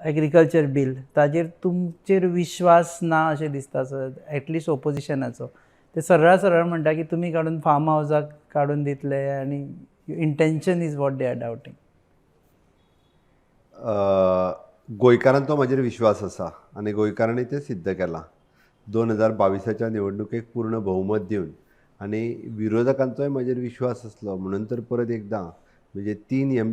Agriculture bill, ताजेर तुमचेर विश्वास ना अशें दिसता सर, एटलिस्ट ओपोजिशनाचो. ते सरळ सरळ म्हणटा की तुमी काडून फार्म हावजाक काडून दितले आनी intention is what they are doubting. गोंयकारांचो म्हाजेर विश्वास आसा आनी गोंयकारांनी तें सिद्ध केलां 2022च्या निवडणुकेक पूर्ण भोवमत दिवन. आनी विरोधकांचोय म्हाजेर विश्वास आसलो म्हणून तर परत एकदां म्हणजे तीन एम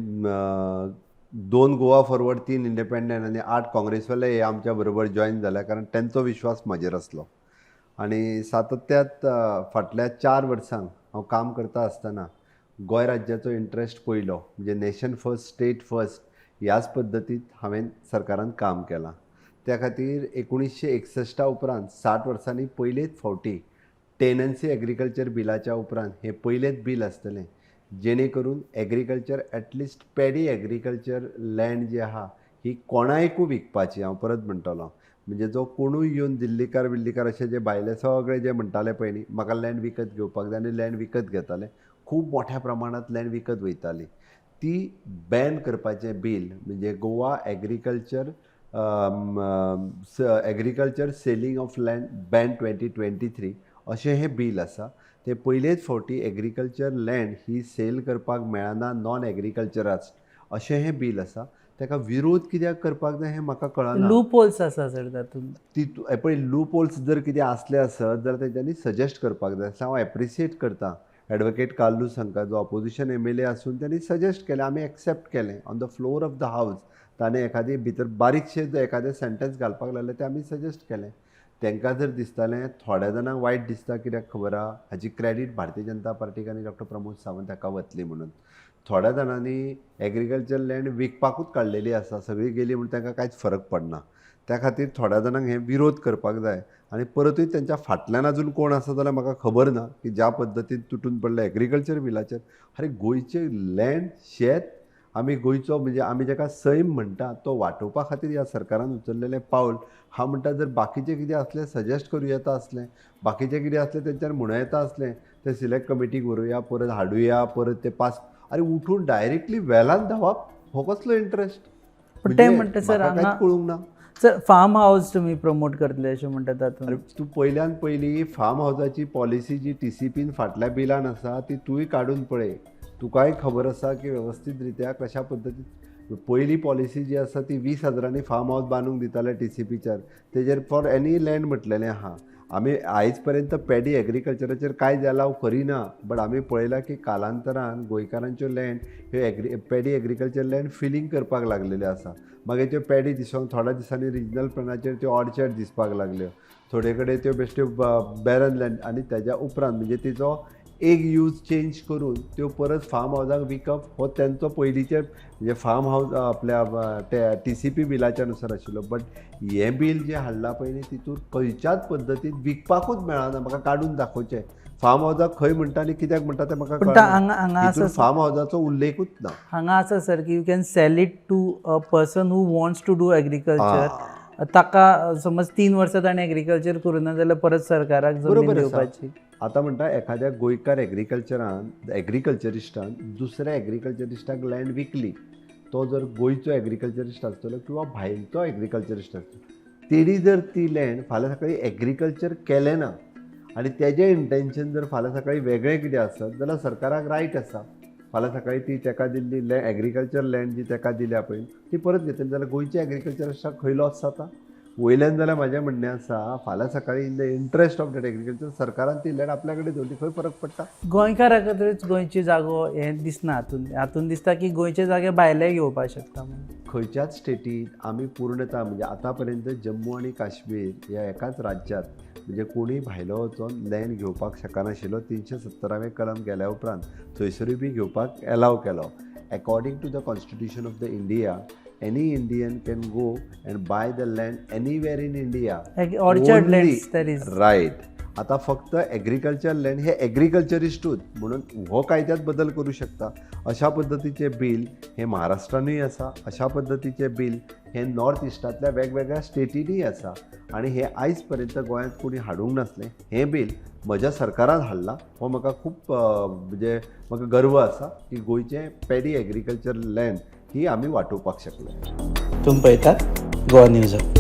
दोन गोवा फॉरवर्ड, तीन इंडिपेंडंट आनी आठ काँग्रेसवाले हे आमच्या बरोबर जॉयन जाले, कारण तेंचो विश्वास म्हाजेर आसलो. आनी सातत्यात फाटल्या 4 वर्सांक हांव काम करता आसतना गोंय राज्याचो इंट्रस्ट पयलो, म्हणजे नेशन फर्स्ट, स्टेट फर्स्ट ह्याच पद्दतींत हांवें सरकारान काम केलां. त्या खातीर 1961 उपरांत 60 वर्सांनी पयलेच फावटी टेनन्सी एग्रीकल्चर बिलाच्या उपरांत हें पयलेंच बील आसतलें जेणे करून agriculture, at least paddy agriculture land जी आहा ही कोणायकूय विकपाची. हांव परत म्हणटलो, म्हणजे जो कोणूय येवन दिल्लीकार बिल्लीकार अशे जे भायले सगळे जे म्हणटाले पयलीं म्हाका लँड विकत घेवपाक जाय, आनी लँड विकत घेताले, खूब मोठ्या प्रमाणांत लँड विकत वयताली, ती बॅन करपाचें बील म्हणजे Goa agriculture selling of land ban 2023 अशें हें बील आसा. तें पयलेच फावटी एग्रीकल्चर लँड ही सेल करपाक मेळना नॉन एग्रीकल्चरास्ट अशें हें बील आसा. ताका विरोध कित्याक करपाक जाय हें म्हाका कळना. लूप होल्स आसा सर तातूंत. ती पळय, लूप होल्स जर कितें आसले आसत जाल्यार तेंच्यांनी सजेस्ट करपाक जाय. हांव एप्रिशिएट करता एडवोकेट कार्लूस हांकां, जो ऑपोजिशन एमएलए आसून त्यांनी सजेस्ट केलें, आमी एक्सेप्ट केलें on the floor of the house. ताणें एखादी भितर बारीकशें जर एखादें सेंटेन्स घालपाक लागलें तें आमी सजेस्ट केलें. तांकां जर दिसतालें, थोड्या जाणांक वायट दिसता कित्याक खबर आहा, हाजी क्रेडीट भारतीय जनता पार्टीक आनी डॉक्टर प्रमोद सावंत हाका वतली म्हणून. थोड्या जाणांनी एग्रीकल्चर लँड विकपाकूच काडलेली आसा, सगळी गेली म्हूण तांकां कांयच फरक पडना. त्या खातीर थोड्या जाणांक हें विरोध करपाक जाय. आनी परतूय तेंच्या फाटल्यान अजून कोण आसा जाल्यार म्हाका खबर ना की ज्या पद्दतीन तुटून पडले एग्रीकल्चर बिलाचेर. आरे, गोंयचें लँड, शेत, आमी गोंयचो म्हणजे आमी जाका सैम म्हणटा तो वाटोवपा खातीर ह्या सरकारान उचललेलें पावल. हांव म्हणटा, जर बाकीचें कितें आसलें सजेस्ट करूं येता आसलें, बाकीचें कितें आसलें तेंच्यान म्हणूं येता आसलें, तें सिलेक्ट कमिटीक व्हरूया, परत हाडुया, परत ते पास. आरे, उठून डायरेक्टली वेलान धांवप हो कसलो इंट्रस्ट? पण ते म्हणटा सर, कांयच कळूंक ना. सर, फार्म हावस तुमी प्रमोट करतले अशें म्हणटा तातूंत. अरे, तूं पयल्यान पयली फार्म हावजाची पॉलिसी जी टीसीपीन फाटल्या बिलान आसा ती तूंय काडून पळय. तुकाय खबर आसा की वेवस्थीत रित्या कशा पद्दतीन पयली पॉलिसी जी आसा ती 20 हजारांनी फार्म हावज बांदूंक दिताले टीसीपीचेर, तेजेर फॉर एनी लँड म्हटलेलें आहा. आमी आयज पर्यंत पेडी एग्रीकल्चराचेर कांयच एलाव करिना, बट आमी पळयलां की कालांतरान गोंयकारांच्यो लँड ह्यो paddy agriculture land filling करपाक लागलेल्यो आसा. मागीर त्यो पेडी दिसोंक थोड्या दिसांनी रिजनल प्लॅनाचेर त्यो ऑर्चर्ड दिसपाक लागल्यो, थोडे कडेन त्यो बेश्ट्यो बॅरन लँड. आनी तेज्या उपरांत म्हणजे तिचो एक यूज चेंज करून त्यो परत फार्म हावजाक विकप हो तेंचो पयलींचे म्हणजे फार्म हावज आपल्या ते टीसीपी बिलाच्या नुसार आशिल्लो. बट हें बील जें हाडलां पळय न्ही, तितून खंयच्याच पद्दतीन विकपाकूच मेळना. म्हाका काडून दाखोवचें फार्म हावजाक खंय म्हणटा आनी कित्याक म्हणटा तें म्हाका पूण कळना. हांगा आसा. हितून फार्म हावजाचो उल्लेखूच ना. हांगा आसा सर की you can sell it to a person who wants to do agriculture. ताका समज 3 वर्सां ताणें एग्रीकल्चर करूं ना जाल्यार परत सरकाराक जमीन बरोबर आसा. दिवपाची. आतां म्हणटा, एखाद्या गोंयकार एग्रीकल्चरान एग्रीकल्चरिस्टान दुसऱ्या एग्रीकल्चरिस्टाक लँड विकली, तो जर गोंयचो एग्रीकल्चरिस्ट आसतलो किंवा भायलचो एग्रीकल्चरिस्ट आसतलो, तेणी जर ती लँड फाल्यां सकाळीं एग्रीकल्चर केलें ना आनी तेजें इंटेन्शन जर फाल्यां सकाळीं वेगळें कितें आसत जाल्यार सरकाराक रायट आसा फाल्यां सकाळीं ती तेका दिल्ली एग्रीकल्चर लँड जी तेका दिल्या पळय ती परत घेतली जाल्यार गोंयच्या एग्रीकल्चरिस्टाक खंय लॉस जाता वयल्यान? जाल्यार म्हाजें म्हणणें आसा, फाल्यां सकाळीं in the interest of that agriculture सरकारान ती लँड आपल्या कडेन दवरली, खंय फरक पडटा? गोंयकाराकच गोंयची जागो हें दिसना हातून. हातून दिसता की गोंयचे जागे भायले घेवपाक शकता म्हणून. खंयच्याच स्टेटीत आमी पूर्णता म्हणजे आतां पर्यंत जम्मू आनी काश्मीर ह्या एकाच राज्यांत म्हणजे कोणूय भायलो वचोन लँड घेवपाक शकनाशिल्लो. 370वें कलम गेल्या उपरांत थंयसरूय बी घेवपाक एलाव केलो. According to the Constitution of the India, any Indian can go and buy the land anywhere in India. Orchard lands there is. Right. आतां फक्त एग्रीकल्चर लँड हे एग्रीकल्चरिस्टूच म्हणून हो कायद्यात बदल करूं शकता. अशा पद्दतीचें बील हें महाराष्ट्रानूय आसा, अशा पद्दतीचें बील हें नॉर्थ इस्टांतल्या वेगवेगळ्या स्टेटींनीय आसा आनी हें आयज पर्यंत गोंयांत कोणी हाडूंक नासलें. हें बील म्हज्या सरकारान हाडलां, हो म्हाका खूब म्हणजे म्हाका गर्व आसा की गोंयचें पेडी एग्रीकल्चर लँड ही आमी वाटोवपाक शकले. तुमी पळयतात. Goa news hub.